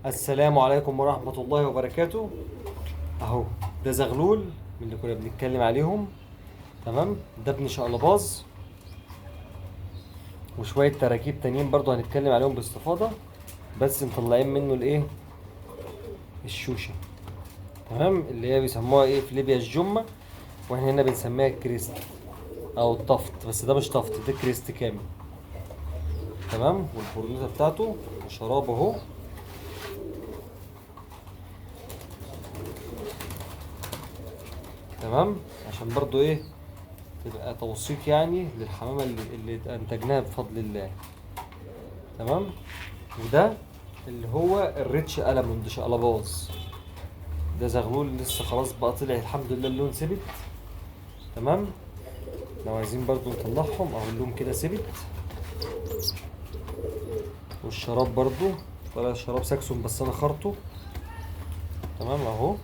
السلام عليكم ورحمة الله وبركاته. اهو ده زغلول من اللي كنا بنتكلم عليهم، تمام؟ ده ابن شقلباز وشوية تراكيب تانيين برضو هنتكلم عليهم باستفاضة، بس مطلعين منه الايه؟ الشوشة، تمام؟ اللي هي بيسموها ايه في ليبيا؟ الجمة، واحنا هنا بنسميها ال crest او الطفت، بس ده مش طفت، ده crest كامل، تمام؟ والبرنوتة بتاعته وشرابه اهو. تمام؟ عشان برضو ايه تبقى توثيق يعني للحمامة اللي انتجناها بفضل الله، تمام؟ وده اللي هو ال rich almond شقلباز، ده زغلول لسه خلاص بقى طلع الحمد لله، اللون ثبت، تمام؟ لو عايزين برضو نطلعهم اهو اللون كده ثبت، والشراب برضو طلع شراب ساكسون بس انا خرطه، تمام اهو.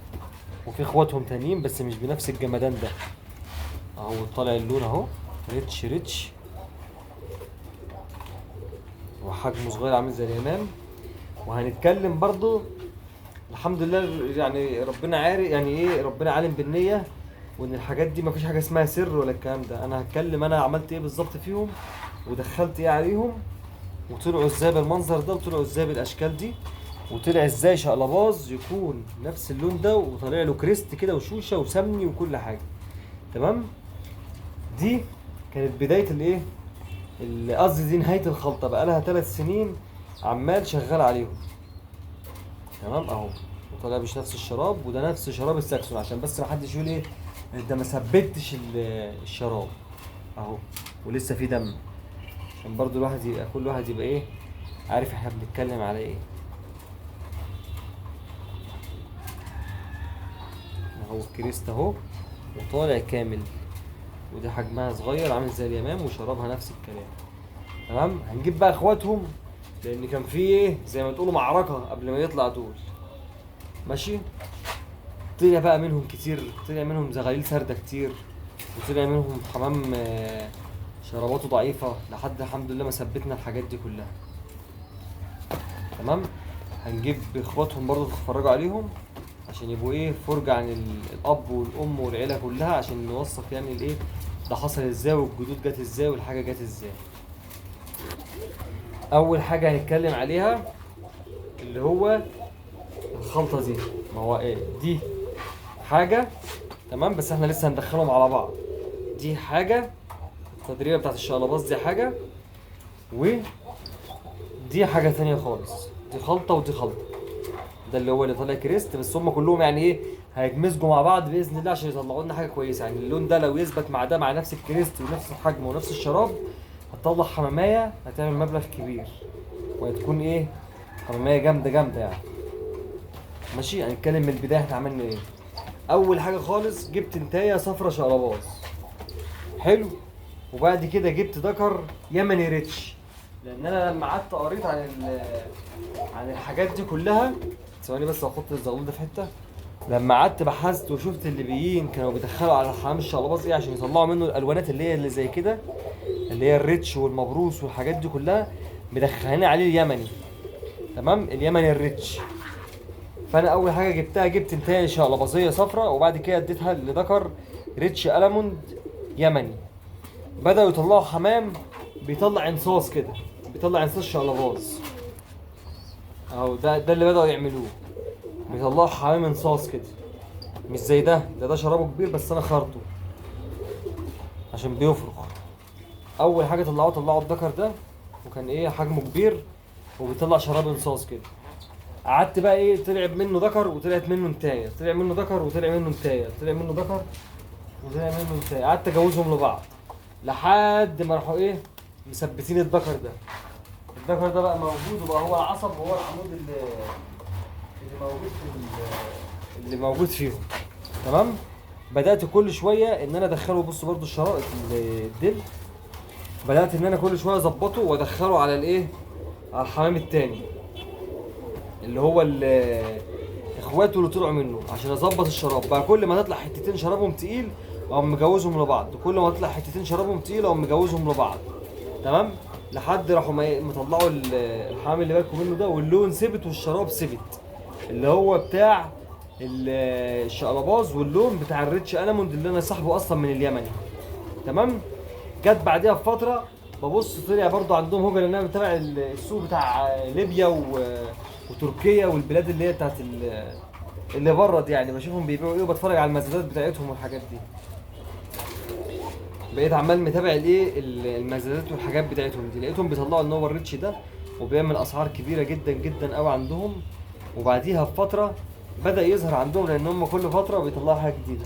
وفي اخواتهم تانيين بس مش بنفس الجمدان ده اهو، طالع اللون اهو rich rich، وحجمه صغير عامل زي اليمام. وهنتكلم برضو الحمد لله يعني ربنا عارف يعني ايه، ربنا عالم بالنية، وان الحاجات دي مفيش حاجة اسمها سر ولا الكلام ده. انا هتكلم انا عملت ايه بالظبط فيهم ودخلت ايه عليهم، وطلعوا ازاي بالمنظر ده، وطلعوا ازاي بالاشكال دي، وطلع ازاي شقلباز يكون نفس اللون ده وطالع له crest كده وشوشه وسمني وكل حاجة، تمام؟ دي كانت بداية الايه، قصدي دي نهاية الخلطة، بقى لها 3 سنين عمال شغال عليهم، تمام اهو. وطلع مش نفس الشراب، وده نفس شراب الساكسون عشان بس ما حدش يقول ايه ده ما ثبتش الشراب اهو، ولسه في دم، عشان برضو الواحد يبقى كل واحد يبقى ايه عارف احنا بنتكلم على ايه. اهو الكريست اهو وطالع كامل، وده حجمها صغير عامل زي اليمام وشرابها نفس الكلام، تمام؟ هنجيب بقى اخواتهم لان كان في ايه زي ما تقولوا معركة قبل ما يطلع دول، ماشي؟ طلع بقى منهم كتير، طلع منهم زغاليل سردة كتير، وطلع منهم حمام، شراباته ضعيفة، لحد الحمد لله ما ثبتنا الحاجات دي كلها، تمام؟ هنجيب اخواتهم برضو تتفرجوا عليهم عشان يبقوا ايه فرجة عن الاب والام والعيلة كلها، عشان نوثق يعني الايه ده حصل ازاي والجدود جت ازاي والحاجة جت ازاي. اول حاجة هنتكلم عليها اللي هو الخلطة دي، ما هو ايه دي حاجة، تمام؟ بس احنا لسه هندخلهم على بعض. دي حاجة التدريبة بتاعت الشقلباز دي حاجة، ودي حاجة تانية خالص، دي خلطة ودي خلطة. ده اللي هو اللي طالع crest، بس هم كلهم يعني ايه هيتمزجوا مع بعض باذن الله عشان يطلعوا لنا حاجة كويسة. يعني اللون ده لو يثبت مع ده مع نفس ال crest ونفس الحجم ونفس الشراب هتطلع حمامية هتعمل مبلغ كبير، وهتكون ايه حمامية جامدة جامدة يعني. ماشي، هنتكلم من البداية احنا عملنا ايه. اول حاجة خالص جبت انتايه صفرة شقلباز، حلو، وبعد كده جبت ذكر يمني rich، لان انا لما قعدت قريت عن الحاجات دي كلها، ثواني بس احط الزغلول ده في حتة. لما قعدت بحثت وشفت الليبيين كانوا بيدخلوا على الحمام الشقلباز ايه عشان يطلعوا منه الالوانات اللي هي اللي زي كده، اللي هي ال rich والمبروس والحاجات دي كلها، مدخلين عليه اليمني، تمام؟ اليمني ال rich. فانا اول حاجة جبتها جبت انتايه شقلباظيه صفراء، وبعد كده اديتها لذكر rich almond يمني. بدأوا يطلعوا حمام بيطلع انصاص كده، بيطلع انصاص شقلباز اهو، ده اللي بدأوا يعملوه، بيطلعوا حمام انصاص كده، مش زي ده، ده شرابه كبير بس انا خرطه عشان بيفرخ. اول حاجة طلعوا الذكر ده، وكان ايه حجمه كبير وبيطلع شراب انصاص كده. قعدت بقى ايه طلع منه ذكر وطلعت منه انتايه، طلع منه ذكر وطلع منه انتايه، طلع منه ذكر وطلع منه انتايه، قعدت اجوزهم لبعض لحد ما راحوا ايه مثبتين الذكر ده. الذكر ده بقى موجود وبقى هو العصب وهو العمود اللي موجود في اللي موجود فيهم، تمام؟ بدأت كل شوية إن أنا أدخله، بصوا برضو الشرائط الدل، بدأت إن أنا كل شوية أظبطه وأدخله على الإيه؟ على الحمام التاني اللي هو إخواته اللي طلعوا منه عشان أظبط الشراب. بقى كل ما تطلع حتتين شرابهم تقيل أقوم مجوزهم لبعض، كل ما تطلع حتتين شرابهم تقيل أقوم مجوزهم لبعض، تمام؟ لحد راحوا مطلعوا الحمام اللي بالكم منه ده، واللون ثبت والشراب ثبت اللي هو بتاع الشقلباز، واللون بتاع ال rich almond اللي انا صاحبه اصلا من اليمني. تمام. جت بعديها بفترة ببص طلع برضو عندهم هجن، لان انا متابع السوق بتاع ليبيا وتركيا والبلاد اللي هي بتاعت اللي بره دي، يعني بشوفهم بيبيعوا ايه وبتفرج على المزادات بتاعتهم والحاجات دي. بقيت عمال متابع الايه المزادات والحاجات بتاعتهم دي، لقيتهم بيطلعوا ان هو ال rich ده وبيعمل اسعار كبيرة جدا جدا قوي عندهم. وبعديها بفترة بدا يظهر عندهم، لان هم كل فترة بيطلعوا حاجة جديدة.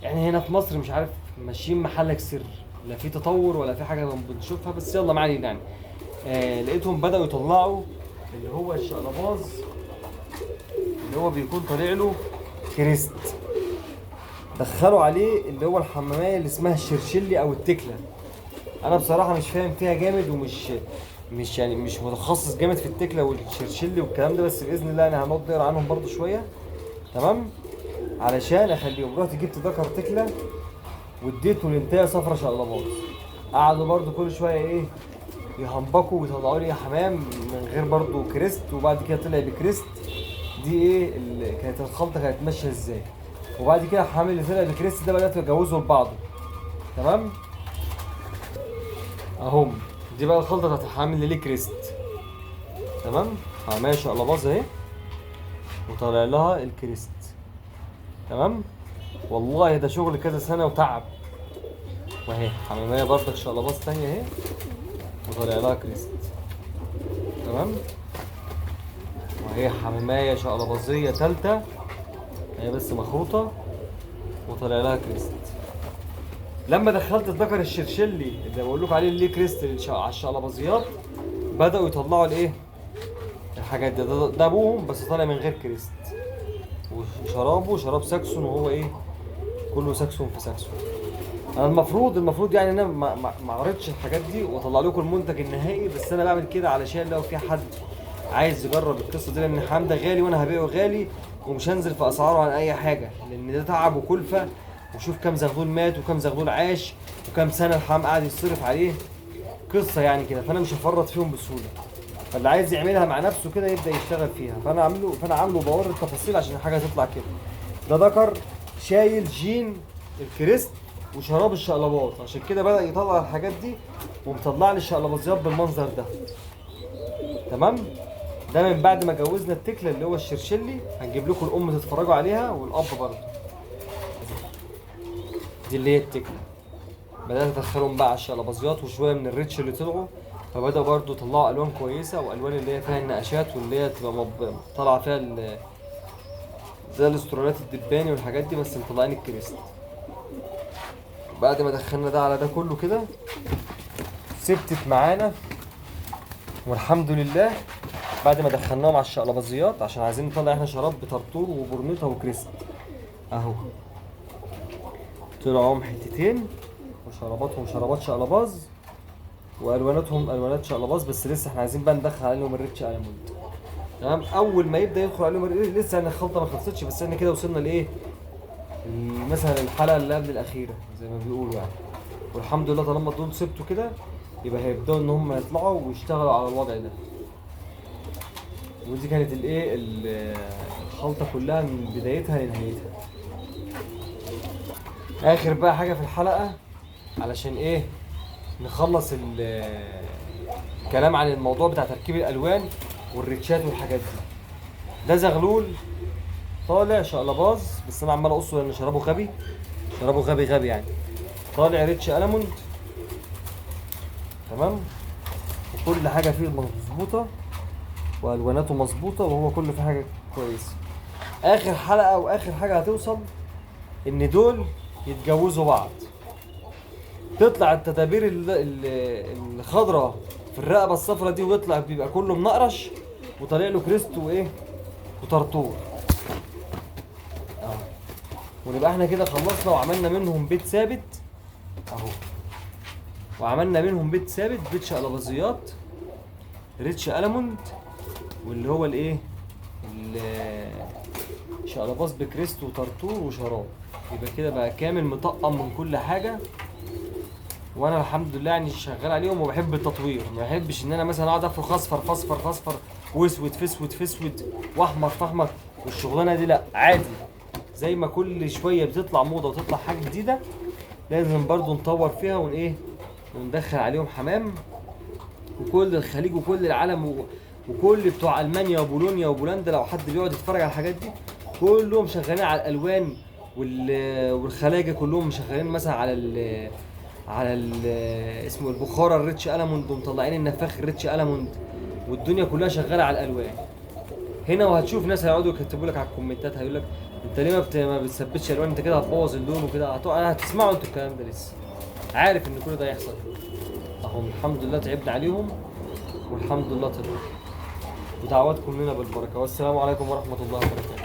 يعني هنا في مصر مش عارف ماشيين محلك سر، لا في تطور ولا في حاجة بنشوفها، بس يلا ما علينا يعني. لقيتهم بداوا يطلعوا اللي هو الشقلباز اللي هو بيكون طالع له crest، دخلوا عليه اللي هو الحماميه اللي اسمها الشرشلي او التكله. انا بصراحة مش فاهم فيها جامد، ومش مش يعني مش متخصص جامد في التكله والشرشلي والكلام ده، بس باذن الله انا هنقعد نقرا عنهم برضو شوية. تمام. علشان اخليهم. رحت جبت ذكر تكله واديته لانتايه صفرة شقلباز، قعدوا برضو كل شوية ايه يهمبكوا ويطلعوا لي حمام من غير برضو crest، وبعد كده طلع ب crest. دي ايه كانت الخلطة كانت ماشية ازاي. وبعد كده الحمام اللي طلع ب crest ده بدات اجوزه لبعضه. تمام. اهم دي بقى الخلطة بتاعت الحمام اللي ليه crest. تمام. حماميه شقلباز اهي وطالع لها ال crest. تمام. والله ده شغل كذا سنة وتعب. واهي حماميه برضك شقلباز تانية اهي وطالع لها crest. تمام. وهي حماميه شقلباظيه تالتة هي بس مخروطه وطالع لها crest. لما دخلت الذكر الشرشلي اللي بقول لكم عليه اللي ليه crest على الشقلباظيات، بدأوا يطلعوا الايه الحاجات دي. ده ابوهم بس طالع من غير crest، وشرابه شراب ساكسون، وهو ايه كله ساكسون في ساكسون. انا المفروض يعني انا ما عرضتش الحاجات دي واطلع لكم المنتج النهائي، بس انا بعمل كده علشان لو في حد عايز يجرب القصة دي، لان الحمام ده غالي وانا هبيعه غالي ومش هنزل في اسعاره عن اي حاجة، لان ده تعب وكلفه، وشوف كام زغلول مات وكام زغلول عاش وكام سنة الحمام قاعد يصرف عليه، قصة يعني كده. فانا مش هفرط فيهم بسهولة، فاللي عايز يعملها مع نفسه كده يبدا يشتغل فيها. فانا عامله بوري التفاصيل عشان الحاجة تطلع كده. ده ذكر شايل جين ال crest وشراب الشقلباز، عشان كده بدا يطلع الحاجات دي ومطلع لي الشقلبازيات بالمنظر ده. تمام. ده من بعد ما جوزنا التكله اللي هو الشرشلي، هنجيب لكم الام تتفرجوا عليها والاب برضه. دي اللي هي التكله، بدات ادخلهم بقى على الشقلبازيات وشوية من ال rich اللي طلعوا، فبداوا برضه يطلعوا الوان كويسة، والوان اللي هي فيها النقشات واللي هي تبقى طالعه فيها زي الاسترالات الدباني والحاجات دي، بس مطلعين ال crest. بعد ما دخلنا ده على ده كله كده ثبتت معانا والحمد لله. بعد ما دخلناهم على الشقلبازيات عشان عايزين نطلع احنا شراب بطرطور وبرنيطه و crest اهو، طلعوا حتتين وشراباتهم شرابات شقلباز والواناتهم الوانات شقلباز، بس لسه احنا عايزين بقى ندخل عليهم ال rich almond. تمام. اول ما يبدا يدخل عليهم لسه يعني الخلطة ما خلصتش، بس احنا كده وصلنا لايه مثلا الحلقة اللي قبل الاخيرة زي ما بيقولوا يعني. والحمد لله طالما دول سبتوا كده يبقى هيبداوا ان هم يطلعوا ويشتغلوا على الوضع ده. ودي كانت الايه الخلطة كلها من بدايتها لنهايتها. اخر بقى حاجة في الحلقة علشان ايه نخلص الكلام عن الموضوع بتاع تركيب الالوان والريتشات والحاجات دي. ده زغلول طالع شقلباز، بس انا عمال اقصه لان شرابه غبي، شرابه غبي غبي يعني. طالع rich almond. تمام. وكل حاجة فيه مظبوطة والواناته مظبوطة وهو كل في حاجة كويسة. اخر حلقة واخر حاجة هتوصل ان دول يتجوزوا بعض، تطلع التدابير الخضراء في الرقبة الصفراء دي، ويطلع بيبقى كله منقرش وطالع له crest وايه وطرطور اهو. ونبقى احنا كده خلصنا وعملنا منهم بيت ثابت اهو، وعملنا منهم بيت ثابت، بيت شقلبازيات rich almond، واللي هو الايه شقلباز ب crest وطرطور وشراب. يبقى كده بقى كامل مطقم من كل حاجة. وانا الحمد لله يعني شغال عليهم، وبحب التطوير، ما بحبش ان انا مثلا اقعد افرخ اصفر في اصفر في اصفر، واسود في اسود في اسود، واحمر في احمر والشغلانه دي، لا عادي. زي ما كل شوية بتطلع موضة وتطلع حاجة جديدة، لازم برضو نطور فيها ون ايه، وندخل عليهم حمام. وكل الخليج وكل العالم وكل بتوع المانيا وبولونيا وبولندا، لو حد بيقعد يتفرج على الحاجات دي كلهم شغالين على الالوان والخلاجه كلهم شغالين مثلا على ال اسمه البخاره ال rich almond، ومطلعين النفاخ ال rich almond، والدنيا كلها شغالة على الالوان هنا. وهتشوف ناس هيقعدوا يكتبوا لك على الكومنتات، هيقول لك انت ليه ما بتثبتش الوان، انت كده هتبوظ اللون وكده، هتسمعوا انتوا الكلام ده لسه، عارف ان كل ده هيحصل. اهو الحمد لله تعبنا عليهم والحمد لله طلعوا، ودعواتكم لنا بالبركة، والسلام عليكم ورحمة الله وبركاته.